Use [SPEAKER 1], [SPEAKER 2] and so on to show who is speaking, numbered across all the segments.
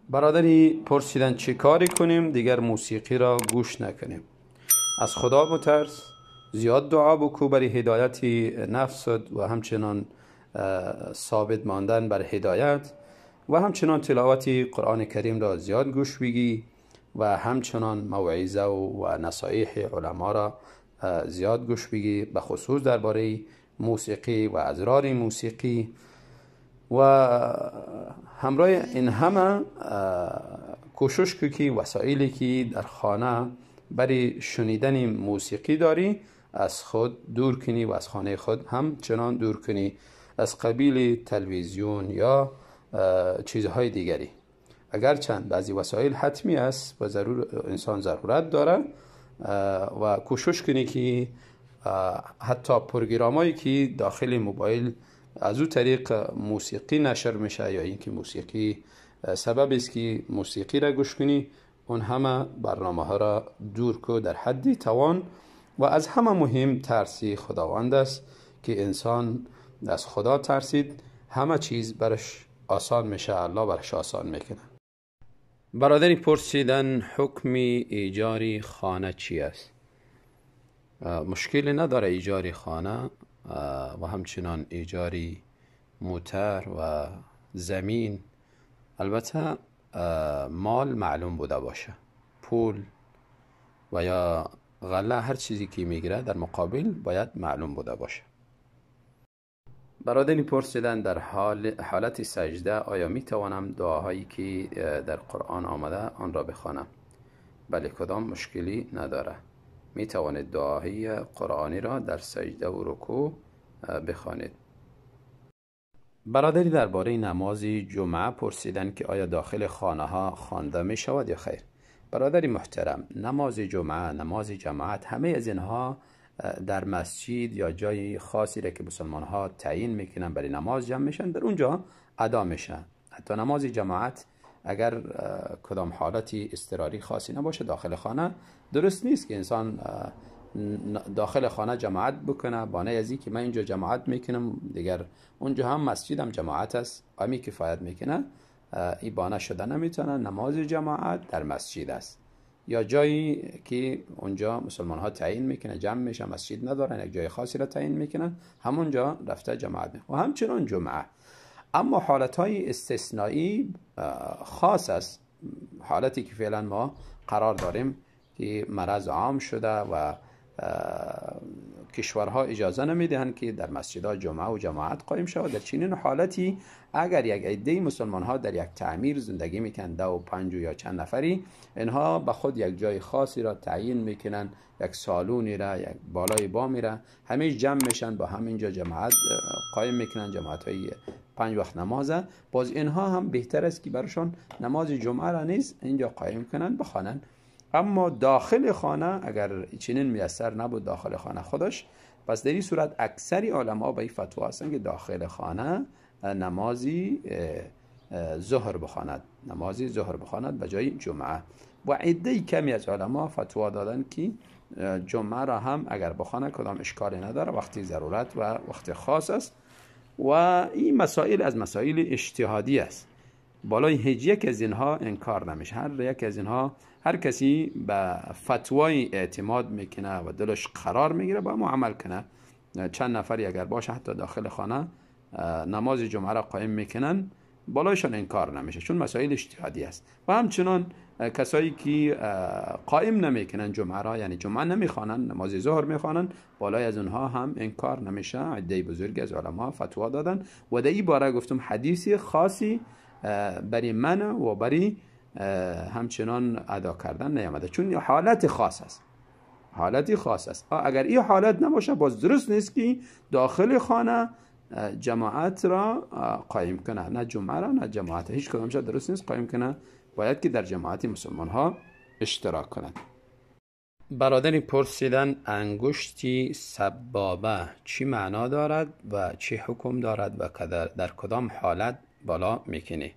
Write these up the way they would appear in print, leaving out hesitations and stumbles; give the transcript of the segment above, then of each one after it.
[SPEAKER 1] برادری پرسیدن چه کاری کنیم دیگر موسیقی را گوش نکنیم. از خدا بترس، زیاد دعا بکو برای هدایت نفست و همچنان ثابت ماندن بر هدایت و همچنان تلاوت قرآن کریم را زیاد گوش بگی و همچنان موعظه و نصایح علما را زیاد گوش بگی، به خصوص درباره موسیقی و اضرار موسیقی. و همراه این همه کوشش کو که وسایلی که در خانه برای شنیدن موسیقی داری از خود دور کنی و از خانه خود همچنان دور کنی، از قبیل تلویزیون یا چیزهای دیگری. اگرچند بعضی وسایل حتمی است و ضرور انسان ضرورت داره و کوشش کنی که حتی پروگرامایی که داخل موبایل از او طریق موسیقی نشر میشه یا اینکه موسیقی سبب است که موسیقی را گوش کنی، اون همه برنامه ها را دور کو در حدی توان. و از همه مهم ترسی خداوند است که انسان از خدا ترسید همه چیز برش آسان میشه، الله برش آسان میکنه. برادری پرسیدن حکم ایجاری خانه چی است؟ مشکلی نداره ایجاری خانه و همچنان ایجاری موتر و زمین. البته مال معلوم بوده باشه، پول و یا غله، هر چیزی که میگیره در مقابل باید معلوم بوده باشه. برادری پرسیدن در حالت سجده آیا میتوانم دعاهایی که در قرآن آمده آن را بخوانم؟ بله، کدام مشکلی نداره، میتوانید دعاهای قرآنی را در سجده و رکوع بخوانید. برادری درباره نماز جمعه پرسیدن که آیا داخل خانه ها خوانده می شود یا خیر؟ برادری محترم، نماز جمعه، نماز جماعت، همه از اینها در مسجد یا جای خاصی را که مسلمان ها تعیین میکنن برای نماز جمع میشن، در اونجا ادا میشن. حتی نماز جماعت اگر کدام حالتی اضطراری خاصی نباشه داخل خانه، درست نیست که انسان داخل خانه جماعت بکنه بانه از که من اینجا جماعت میکنم، دیگر اونجا هم مسجدم جماعت است، امی کفایت میکنه، ای بانه شده نمیتونه. نماز جماعت در مسجد است یا جایی که اونجا مسلمان ها تعیین میکنه، جمع میشه، مسجد ندارن، یک جای خاصی را تعیین میکنن، همونجا رفته جماعت میکنه. و همچنان جمعه. اما حالت های استثنایی خاص است، حالتی که فعلا ما قرار داریم که مرض عام شده و کشورها اجازه نمیدهند که در مسجدها جمعه و جماعت قایم شود. در چنین حالتی اگر یک عده مسلمان ها در یک تعمیر زندگی میکنند، 2 و 5 یا چند نفری، اینها به خود یک جای خاصی را تعیین میکنن، یک سالونی را، یک بالای بامی را، همه جمع میشن با همینجا جماعت قایم میکنن، جماعت های 5 وقت نمازه. باز اینها هم بهتر است که براشون نماز جمعه را نیز اینجا قایم کنن، بخوانن. اما داخل خانه اگر چنین میسر نبود داخل خانه خودش، پس در این صورت اکثری علما به این فتوا هستند که داخل خانه نمازی ظهر بخواند، نمازی ظهر بخواند به جای جمعه. و عده کمی از علما فتوا دادن که جمعه را هم اگر بخواند کدام اشکالی نداره، وقتی ضرورت و وقت خاص است. و این مسائل از مسائل اجتهادی است، بالای هیچ یک از اینها انکار نمیشه. هر یک از اینها، هر کسی به فتوای اعتماد میکنه و دلش قرار میگیره با ما عمل کنه. چند نفری اگر باشه حتی داخل خانه نماز جمعه را قایم میکنن، بالایشان انکار نمیشه، چون مسائل اجتهادی است. و همچنان کسایی که قائم نمیکنن جمعه را، یعنی جمعه نمیخوانن، نماز ظهر میخوانن، بالای از اونها هم انکار نمیشه. عده بزرگی از علما فتوا دادن و در این باره گفتم حدیث خاصی برای من و برای همچنان ادا کردن نیامده، چون حالت خاص است، حالتی خاص است. اگر این حالت نباشه باز درست نیست که داخل خانه جماعت را قایم کنه، نه جمعه را نه جماعت، هیچ کدامش درست نیست قایم کنه، باید که در جماعت مسلمان ها اشتراک کنند. برادری پرسیدن انگشتی سبابه چی معنا دارد و چی حکم دارد و در کدام حالت بالا میکنی؟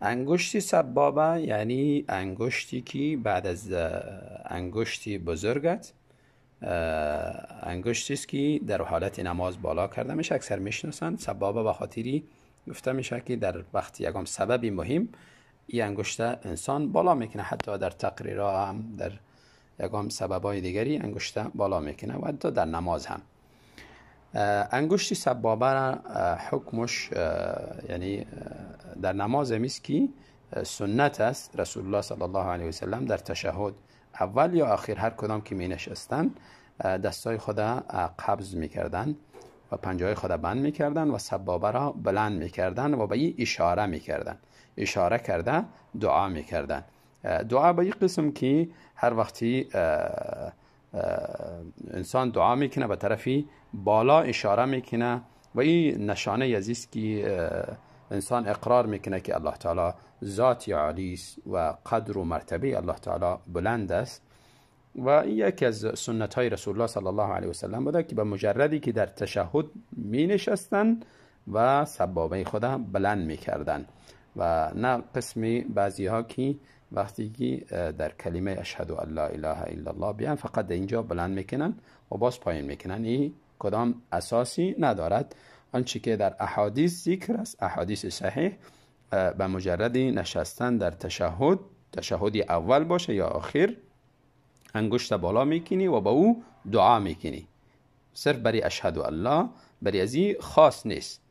[SPEAKER 1] انگشتی سبابه یعنی انگشتی که بعد از انگشتی بزرگت، انگشتی است که در حالت نماز بالا کرده میشه، اکثر میشناسند. سبابه به خاطری گفته میشه که در وقت یکم سببی مهم این انگشت انسان بالا میکنه، حتی در تقریرها هم در یکم سببای دیگری انگشت بالا میکنه و حتی در نماز هم. انگشت سبابه حکمش یعنی در نماز میست که سنت است. رسول الله صلی الله علیه و سلم در تشهد اول یا آخر هر کدام که می نشستن دستای خود قبض میکردن و پنجه خود بند میکردن و سبابه را بلند میکردن و به این اشاره میکردن، اشاره کرده دعا میکردن. دعا به این قسم که هر وقتی انسان دعا میکنه به طرفی بالا اشاره میکنه و این نشانه ازیست که انسان اقرار میکنه که الله تعالی ذات عالی است و قدر و مرتبه الله تعالی بلند است. و این یکی از سنت های رسول الله صلی الله علیه و سلم بوده که به مجردی که در تشهد می نشستن و سبابه خود بلند می کردن و نه قسمی بعضی ها که وقتی که در کلمه اشهد ان لا اله الا الله بیان فقط در اینجا بلند میکنن و باز پایین میکنن. این کدام اساسی ندارد. آنچه که در احادیث ذکر است، احادیث صحیح، به مجرد نشستن در تشهد، تشهد اول باشه یا آخر، انگشت بالا میکنی و با او دعا میکنی. صرف برای اشهد الله، برای ازی خاص نیست.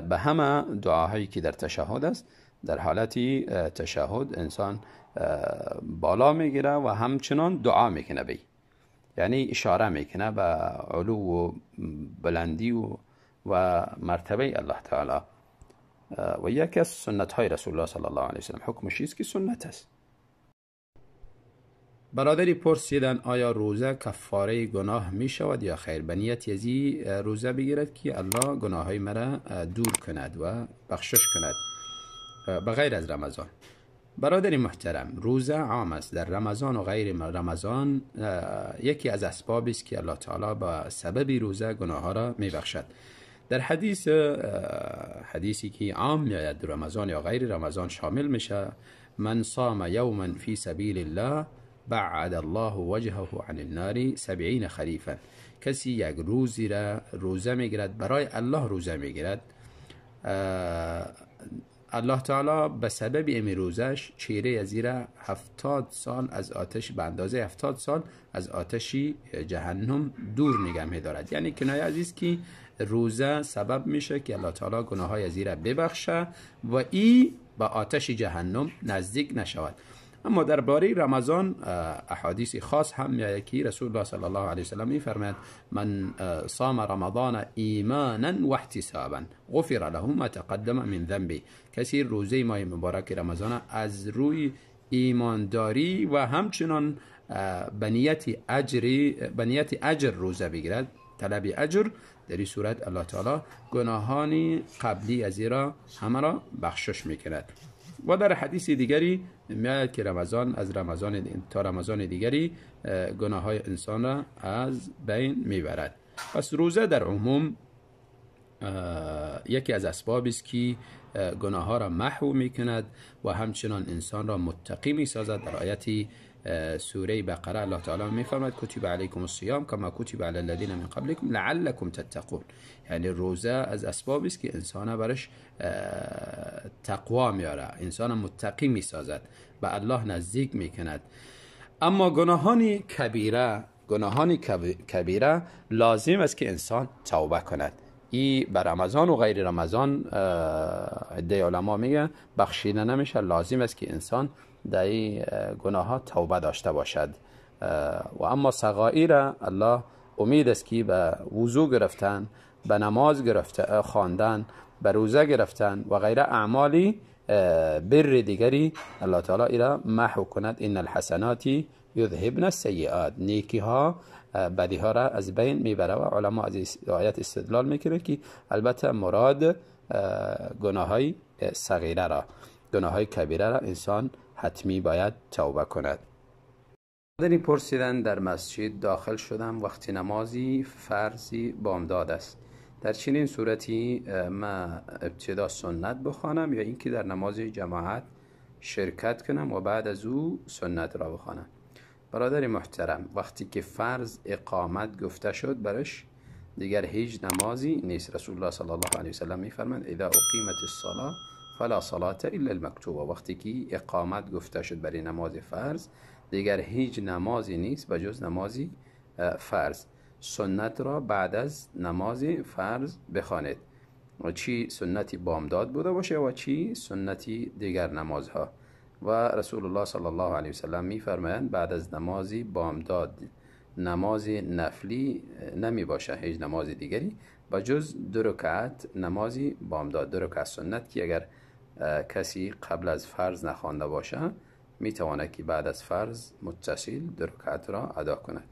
[SPEAKER 1] به همه دعاهایی که در تشهد است، در حالت تشهد انسان بالا میگیره و همچنان دعا میکنه بی، یعنی اشاره میکنه به علو و بلندی و مرتبه الله تعالی. و یکی از سنت های رسول الله صلی الله علیه وسلم حکمش است که سنت است. برادری پرسیدن آیا روزه کفاره گناه می شود یا خیر؟ به نیت ازی روزه بگیرد که الله گناه های مرا دور کند و بخشش کند بغیر از رمضان. برادر محترم، روزه عام است، در رمضان و غیر رمضان یکی از اسبابی است که الله تعالی به سبب روزه گناه ها را می بخشد. در حدیثی که عام میآید رمضان یا غیر رمضان شامل میشه، من صام یوما فی سبیل الله بعد الله وجهه عن النار 70 خریفا. کسی یک روزی را روزه میگیرد، برای الله روزه میگیرد، الله تعالی به سبب امی روزش چهره از را 70 سال از آتش، به اندازه 70 سال از آتش جهنم دور نگه می‌دارد. یعنی کنایه عزیز که روزه سبب میشه که الله تعالی گناه‌های از را ببخشه و ای به آتش جهنم نزدیک نشود. اما درباره رمضان احادیث خاص هم میآید که رسول الله صلی الله علیه وسلم میفرماید من صام رمضان ایمانا و احتسابا غفر له ما تقدم من ذنبه. کسی روزه ماه مبارک رمضان از روی ایمانداری و همچنان به نیت اجر روزه بگیرد، طلب اجر، در این صورت الله تعالی گناهان قبلی از را همه را بخشش میکند. و در حدیث دیگری میآید که رمضان از رمضان تا رمضان دیگری گناه های انسان را از بین میبرد. پس روزه در عموم یکی از اسبابی است که گناه ها را محو میکند و همچنان انسان را متقی میسازد. در آیت سوره بقره الله تعالی میفرماید کتب علیکم الصیام کما کتب علی الذین من قبلکم لعلکم تتقون. یعنی روزه از اسبابی است که انسان برش تقوا میاره، انسان متقی میسازد، به الله نزدیک میکند. اما گناهان کبیره لازم است که انسان توبه کند. ای بر رمضان و غیر رمضان عده علما میگه بخشیده نمیشه، لازم است که انسان در این گناه ها توبه داشته باشد. و اما صغایر الله امید است که به وضو گرفتن، به نماز گرفتن، خواندن، به روزه گرفتن و غیره اعمالی بر دیگری الله تعالی ایرا محو کند. ان الحسنات یذهبن السیئات، نیکی ها بدی ها را از بین میبره. و علما از آیت استدلال میکنه که البته مراد گناه های صغیره را، گناه های کبیره را انسان حتمی باید توبه کند. برادری پرسیدن در مسجد داخل شدم وقتی نمازی فرضی بامداد است، در چنین صورتی ما ابتدا سنت بخوانم یا اینکه در نماز جماعت شرکت کنم و بعد از او سنت را بخوانم؟ برادر محترم، وقتی که فرض اقامت گفته شد برش دیگر هیچ نمازی نیست. رسول الله صلی الله علیه وسلم میفرمایند اذا اقیمت الصلاه فلا صلاة الا المکتوبه. وقتی که اقامت گفته شد برای نماز فرض، دیگر هیچ نمازی نیست به جز نمازی فرض. سنت را بعد از نماز فرض بخوانید، و چی سنتی بامداد بوده باشه و چی سنتی دیگر نمازها. و رسول الله صلی الله علیه وسلم میفرمایند بعد از نماز بامداد نماز نفلی نمی باشه، هیچ نماز دیگری با جز 2 رکعت نماز بامداد، 2 رکعت سنت که اگر کسی قبل از فرض نخوانده باشه میتواند که بعد از فرض متصل 2 رکعت را ادا کند.